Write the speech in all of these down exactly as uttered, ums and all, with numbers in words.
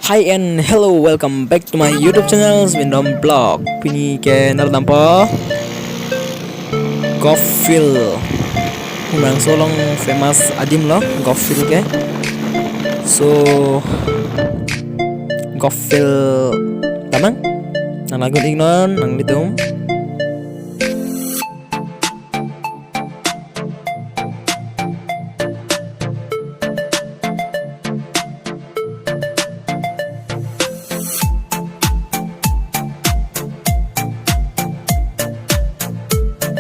Hi and hello, welcome back to my YouTube channel, Swindom Vlog. Pini ke nerdampo Golf Field. Umrangso along famous adim lo Golf Field ke. So, Golf Field damnang. Nang lagun iknon, nanglitum.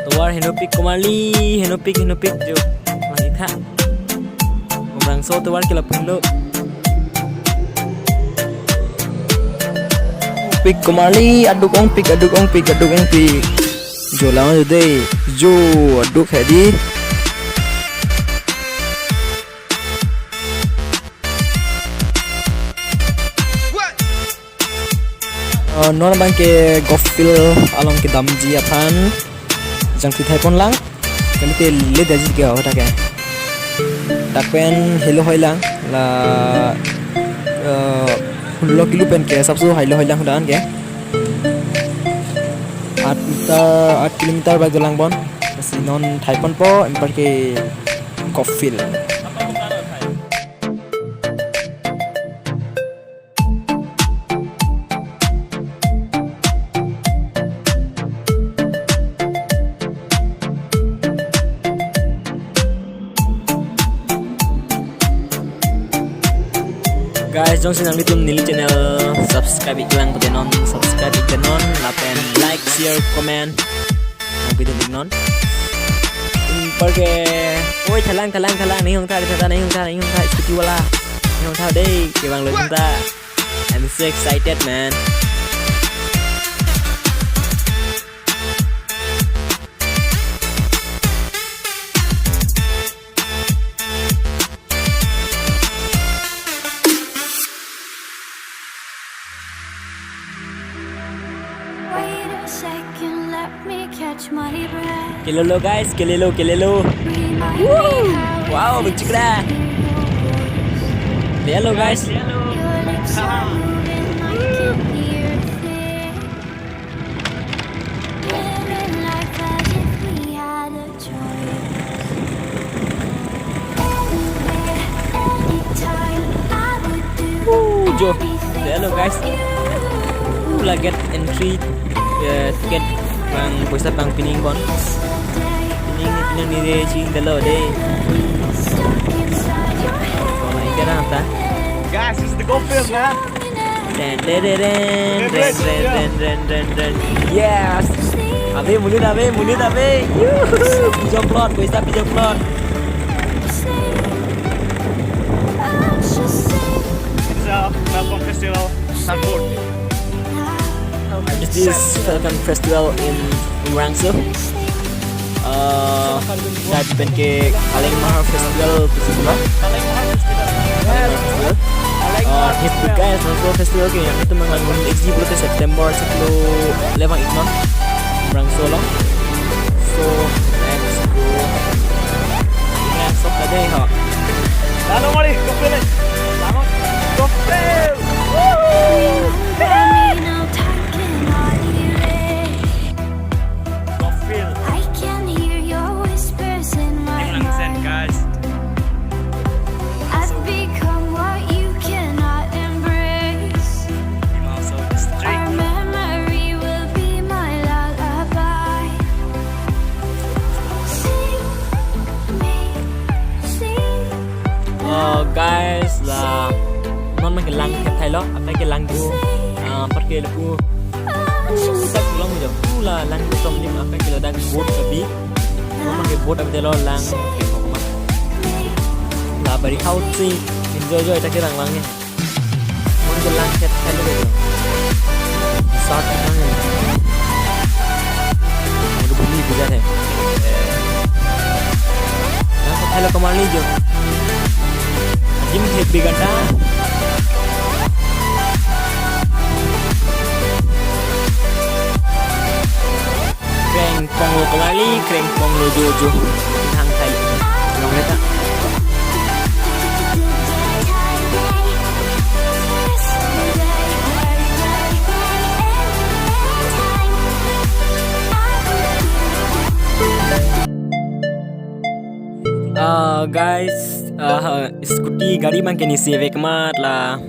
Tovar henopik komarli, henopik, henopik jo. Mangitha. Umrangso tovar ke lapu lo. Pik komarli, aduk ongpik, aduk ongpik, aduk ongpik. Jo lang jo dei, jo aduk hedi. Eh, non abang ke Golf Field along kedamji aphan jangthu thaipon lang. Kalite le daji ke ho ta ke. Dak pen helo hoi lang la, eh, hulo kilo pen ke sabsu helo hoi lang hudan ke. Aat meter, aat kilometer bak dolang bon. Lasi non thaiponpo, anparke Golf Field. Guys, jongsi nanglitum neli channel subscribe iklang pute non subscribe iknon, lapen like, share, comment. Nang pidun iknon. Anparke, oi, thalang, thalang, thalang, nihong tha, tha, tha, nihong tha, nihong tha, scooty wala. Nihong tha dei, kevang lo ta. I'm so excited, man. Wait a second, let me catch my breath. Kelelo, guys, kelelo, kelelo. Remind me how it Wow, feels to bechikra. Hear your voice. Hello, guys. Your lips are moving, I can hear a thing. Living life as if we had a choice. Anywhere, anytime, I would do Woo, jo. Anything Hello, guys. For you. Woo, la gate entry, eh, ticket bang poisa bang pining bon. Pining, pining ni de ching delo de. Stuck inside your head. Kona ikan apa? Guys, this is the Golf Field, man. Ten, ten, ten, ten, ten, ten, ten, ten, ten. Yes. Ave, monit ave, monit ave. Yuhu. Pijok plot, poisa pijok plot. It's a Falcon Festival, Sanford. This is Falcon Festival in Umrangso. Eh, dak pen ke Kaleng Mahar Festival pusi pulo. Kaleng Mahar Festival. Kaleng Mahar Festival. Eh, his big guys, Umrangso Festival ke yang itu memang X G pulote September sepuluh lewat iknon. Umrangso along. So, let's go. Umrangso ka dei ho. Lalo mari, Golf Field. Lalo, Golf Field. Woo! Golf Field. I can hear your whispers in my Imlang sen, mind. Guys. I've become what you cannot embrace. Imlang so district. Our memory will be my lullaby. Sing me, sing. Oh, guys, la non ma ke lang ke thailo, akai ke lang du, ah, par ke lapu. Uh, tak long jo. Uh, la lang ke som lim akai ke ladak boat kabi. Mama ke boat abi delo lang ke koma. La bari hausi enjoy enjoy ta ke lang lang ni. Mama ke lang ke thailo jo. Sat lang ni. Mama ke bumi bija hai. Lang ke thailo komarli jo. Jim happy ganda. Kreng ponglo komarli, kreng ponglo jojo. Hang thai. Long neta. Guys, uh, scooty gari abangke nisi vek amat la,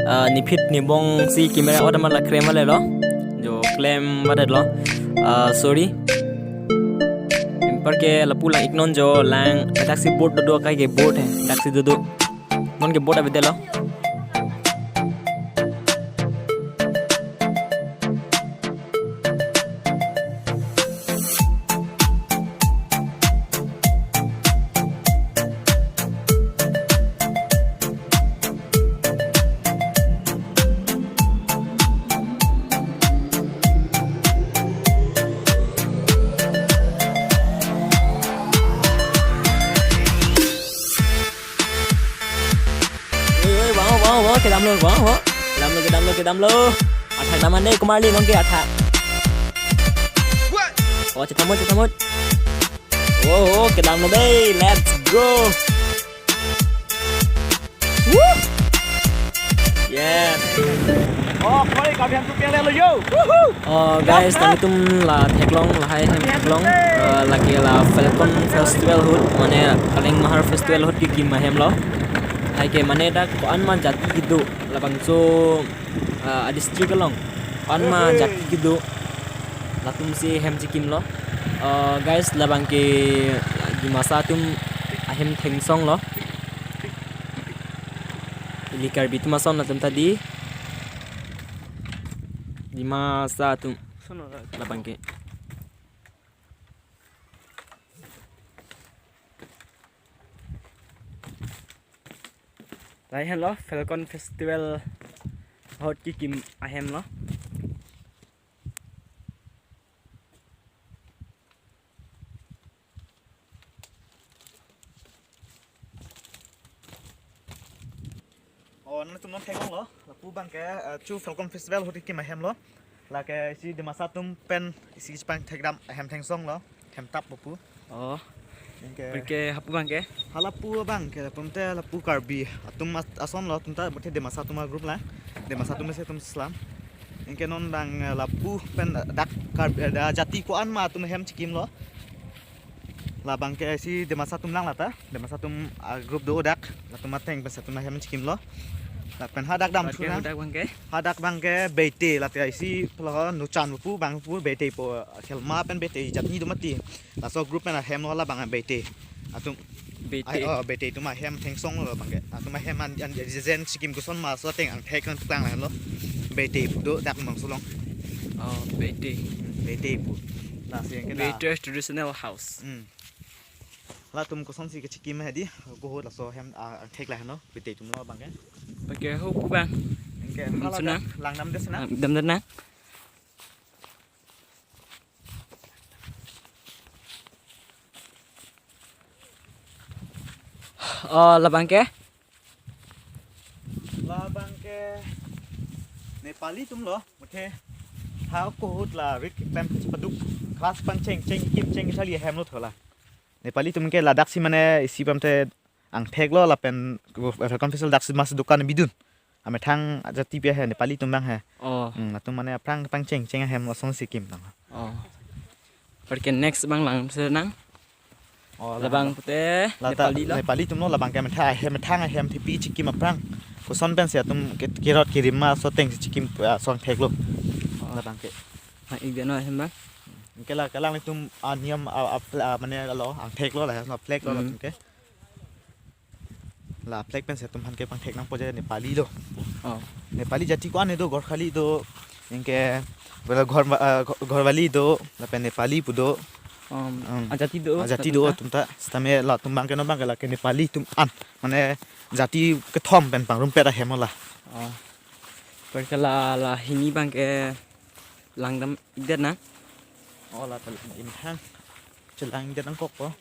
uh, nephit nebong si camera ot amat la klem amat lo. Jo klem amat lo. Uh, sorry. Anparke lapu lang-iknon jo lang. Daksi boat dodo, akai ke boat he. Daksi dodo. Non ke boat avedetlo. Oi, oi, vang, vang, vang, kedamlo, vang, vang. Kedamlo, kedamlo, kedamlo. Athak dam ane, kumar li nong ke athak. Oh, chethamot, chethamot. Oh, oh, kedamlo dei. Let's go. Woo! Yes. Oh, koi, kami hantu piang lo yo. Woohoo! Oh, guys, nanglitum la theklong, lahai ahem theklong, eh, lake la Falcon Festival ahut, mane Kaleng Mahar Festival ahut kekim ahem lo. Lahai ke mane dak ko-an ma jati kedo, labangso, eh, a-district along ko-an ma jati kedo, latum si ahem chekimlo. Eh, guys, labangke Dimasa atum ahem thengsong lo. Ili Karbi atum ason atum ta dei. Dimasa atum. Labangke. Lahai henlo Falcon Festival ahut kekim ahem lo. Oh, nanglitum non theklonglo. Lapu abangke, eh, chu Falcon Festival ahut kekim ahem lo. Lake isi Dimasa atum pen isi chepangthekdam ahem thengsong lo. Themtap lapu. Oh. Anke. Anparke hapu abangke? Halapu abangke, lapu te lapu Karbi atum as-, ason lo, atum ta, mate Dimasa atum a-group lang. Dimasa atum si atum slam. Anke non abang, eh, lapu pen dak Karbi, eh, da jati ko-an ma atum ahem chekimlo. Labangke isi Dimasa atum lang lata. Dimasa atum a-group do dak. Latum ateng pen si atum ahem chekimlo. Lapen hadak dam. Anparke thunang. Hadak abangke? Hadak abangke Beite, lata isi pelaho Nuchan pu abang pu Beite pu, Khelma pen Beite jati do mati. Laso group pen ahem lo labang Beite atum. Beite. Ai, oh, Beite atum ahem thengsong lo abangke. Atum ahem an, an, jen chekimkosonma laso ateng angthek nangpaklang lo. Beite pu do dak Bangso along. Oh, Beite. Hmm, Beite pu. Lasi anke la. Beite traditional house. Hmm. Latum kosonsi kachekimji dei, ako ahut laso ahem, ah, angthek lahai henlo, Beite atum lo abangke. Anparke ho pu abang. Anke, hmm, hala sunang. Langdamdet sunang. Langdamdet nang. Oh, labangke? Labangke Nepali atum lo, mate. Ha ako ahut la rik pem paduk. Class pangcheng, cheng kim cheng kachali ahem lo thola. Nepali atum ke ladak si mane isi pam te angthek lo lapen Falcon Festival dak si mas dukan bidun. Amethang jati pi he, Nepali atum abang he. Oh. Hmm, latum mane aphrang pangcheng cheng ahem lason si kim tang. Oh. Anparke next abang lang senang. Oh, la-, labang pute lata Nepali lo. Nepali atum lo labangke amethang ahem, amethang ahem thepi chekim aphrang. Koson pensi atum ke-, kerot kerim ma laso ateng si chekim, ah, laso angthek lo. Oh. Labangke. Ha, ik deno ahem abang. Anke la, kelang atum aniyam, ah, ah, ah, mane lo, angthek lo la, no flag lo, hmm, latum ke. La flag pensi atum aphan kepangthek nangpo je Nepali lo. Oh. Nepali jati ko-an do, Gorkhali do, anke, bela Ghor-, ah, Ghor-, Ghorwali do, lapen Nepali pu do. Um, hmm. Ajati do, ajati do, atum ta. Atum ta. Sitame latum abangke non abangke lake Nepali atum an. Mane jati kethom pen pangrumpet ahem lo la. Oh. Anparke la, la hini abangke langdam-ikdet nang. Oh, la ta imhang. Chelang-ikdet nangkokpo.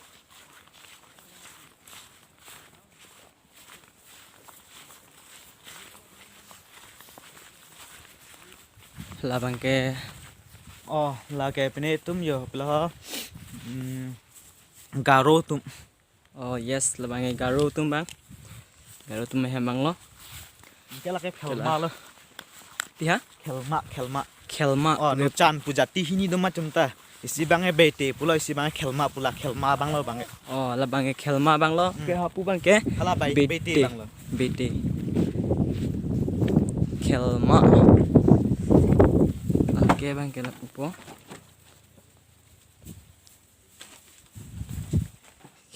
Labangke. Oh, lake pine atum yo, pelaho. Hmm, Garo atum. Oh, yes, labangke Garo atum abang. Garo atum ahem abang lo. Anke lake Khelma lo. Ti ha? Khelma, Khelma. Khelma. Oh, atum. Nuchan pu jati hini do ma atum ta. Isi abangke Beite pulo, isi abangke Khelma pulo, Khelma abanglo abangke. Oh, la abangke Khelma abanglo. Hmm. Ke hapu abangke? Hala Bei-, Beite. Beite abanglo. Beite. Khelma. Oke, abangke lapupo.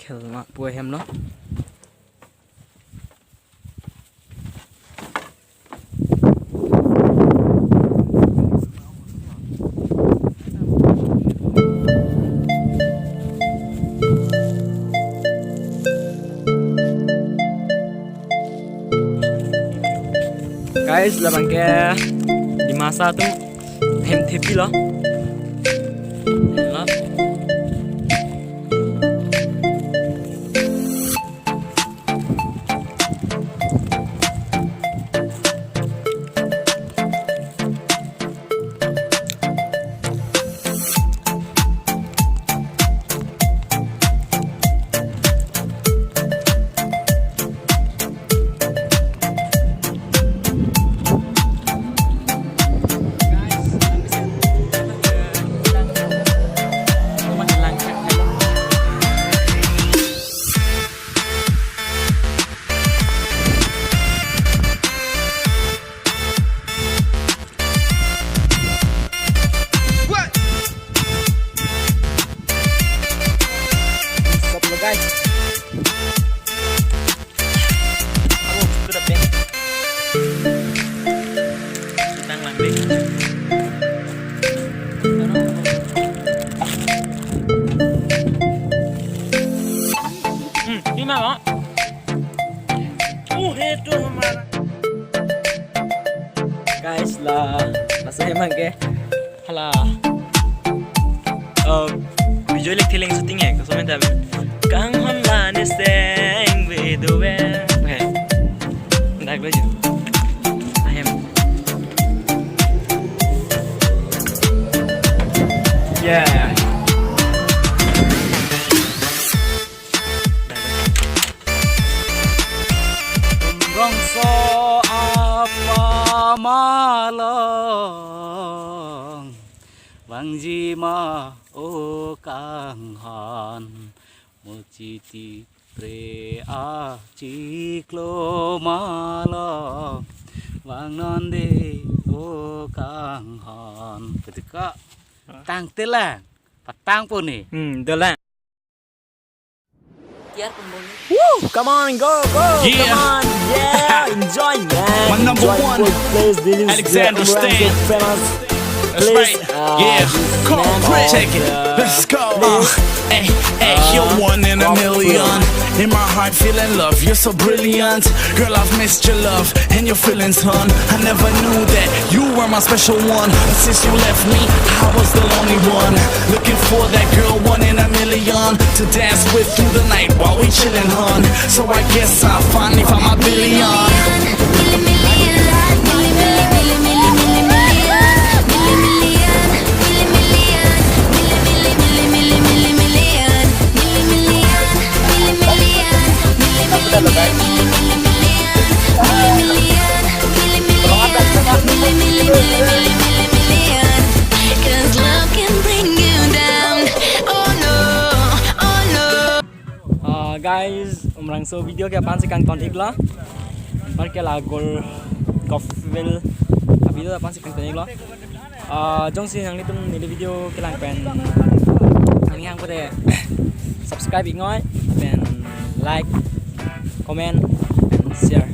Khelma pu ahemlo. Guys, la abangke Dimasa atum hem thepilo. Lo. Stop dulu, guys. Aduh, sudah, Bang. Kita ngelantik. Hmm, ini mah, Bang. Uh, itu mah. Guys, la, laso abangke. Hala. Uh, video lek theklong shooting ya, koso men tapi. Kanghon la ne seng video we. Okay. Dak lo jo. Ahem. Yeah. Rongso apa malong, vangji ma o kanghon, muchiti pre achiklo malong, vangnon de o kanghon. Ketika tangtelang, patang puni. Hmm, dola. Woo! Come on, go, go! Yeah. Come on, yeah! Enjoy, man! My number one, Alexander Stan. Famous. That's right. Yeah. Come on, check it. Let's go. Uh, hey, hey, you're one in a million. In my heart, feeling love, you're so brilliant. Girl, I've missed your love and your feelings, hun. I never knew that you were my special one. But since you left me, I was the lonely one. Looking for that girl, one in a million, to dance with through the night while we chillin', hun. So I guess I finally found my billion. Ah, guys, umrangso video ke aphan si kangton iklo. Mar ke la gol kofvel video aphan si kangton iklo. Ah, jongsi nanglitum neli video kelang pen, nangli hang pute subscribe iknoi, pen like, comment, and share.